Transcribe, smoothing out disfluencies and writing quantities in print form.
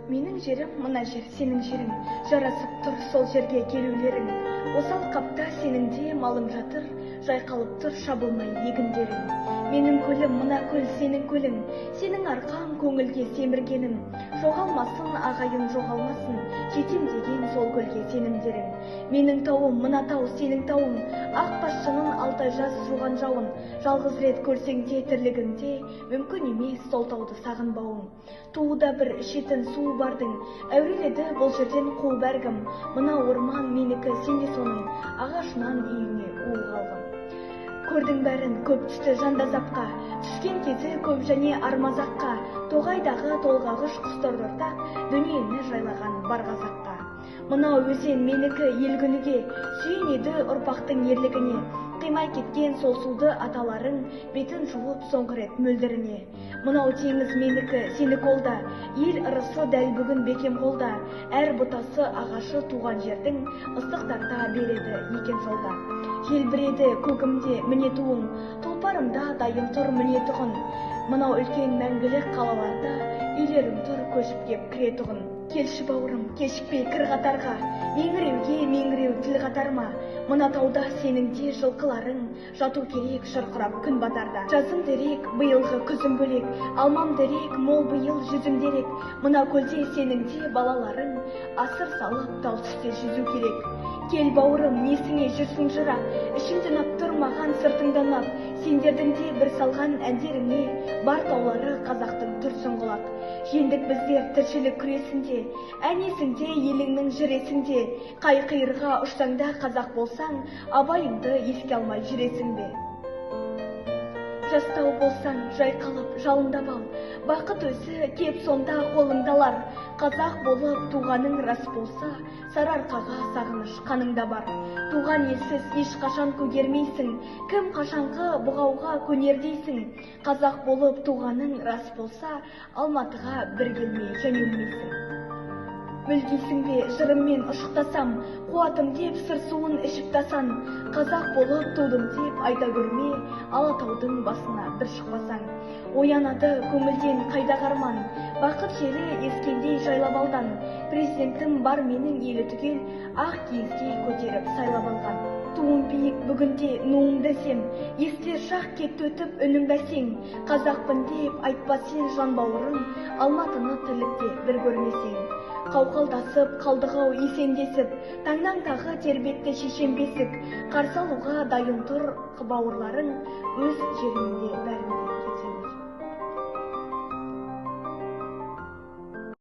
Менің жерім мына жер, сенің жерің, жарасып тұр сол жерге келулерің. Осы алқапта сенің де малың жатыр, жайқалып тұр шабылмай егіндерің. Менің көлім мына көл, сенің көлің, сенің арқаң көңілге семіргенім. Жоғалмасын ағайын, жоғалмасын, жетем деген сол көлге сенімдерің. Менің тауым мына тау, сенің тауың, ақ басшының алты жас жуған жауын. Жалғыз рет көрсең де тірлігіңде, мүмкін емес сол тауды сағынбауың. Тууда бір ішетін суы бардың, әуреледі бұл жерден қуып әркім. Мына орман менікі, сен де соның, ағашынан үйіңе уы қалғын. Көрдің бәрін, көп түсті жанда запқа, түскен кезі көп және армазаққа, тоғайдағы толғағыш құстарды ортақ, дүниені жайлаған бар қазаққа. Мынау өзен менікі ел күніге, сүйенеді ұрпақтың ерлігіне. Қимай кеткен сол суды аталарың, бетін жуып соңғы рет мөлдіріне. Мынау теңіз менікі, сені қолда, ел ырысы дәл бүгін бекем қолда. Әр бұтасы ағашы туған жердің, ыстық тарта береді екен жолда. Желбіреді көкімде міне туым, тұлпарымда дайын тұр міне тұғын. Мынау үлкен мәңгілік қалаларда, үйлерің тұр көшіп кеп кіретұғын. Келші бауырым, кешікпей кір қатарға, меңіреуге меңіреу тіл қатарма. Мына тауда сенің де жылқыларың, жату керек шырқырап күн батарда. Жазым дерек, биылғы күзім бөлек, алмам дерек, мол биыл жүзім дерек. Мына көлде сенің де балаларың, асыр салып тал түсте жүзу керек. Кел бауырым, несіңе жүрсің жырақ, ішіңді ұнап тұр маған сыртыңды ұнап. Сендердің де бір салған әндеріңе, бар таулары қазақтың тұрсын құлақ. Жеңдік біздер тіршілік күресінде, ән есіңде, еліңнің жыр есіңде. Қай қиырға ұшсаң да қазақ болсаң, Абайыңды еске алмай жүресің бе? Жастау болсаң, жайқалып, жалындап ал, бақыт өзі кеп сонда қолыңды алар. Қазақ болып туғаның рас болса, Сарыарқаға сағыныш қаныңда бар. Туған елсіз ешқашан көгермейсің, кім қашанғы бұғауға көнер дейсің. Қазақ болып туғаның рас болса, Алматыға бір келмей және өлмейсің. Мүлгисің бе, жырыммен ұшықтасам, қуатым деп сыр суын ішіп тасан. Қазақ болып тудым деп айта көрме, Алатаудың басына бір шықпасаң. Оянады көңілден қайда арман, бақыт желі ескендей жайлап алдан. Президентім бар менің елі түгел, ақ киізге көтеріп сайлап алған. Туым биік бүгінде нуым десем, естер шақ кетті өтіп үнім бәсең. Қазақпын деп айтпа сен жан бауырым, Алматыны тірлікте бір көрмесең. Қауқалдасып, қалдық-ау есендесіп, таңнан тағы тербетті шешем бесік. Қарсы алуға дайын тұр бауырларың, өз жеріңде бәрінде.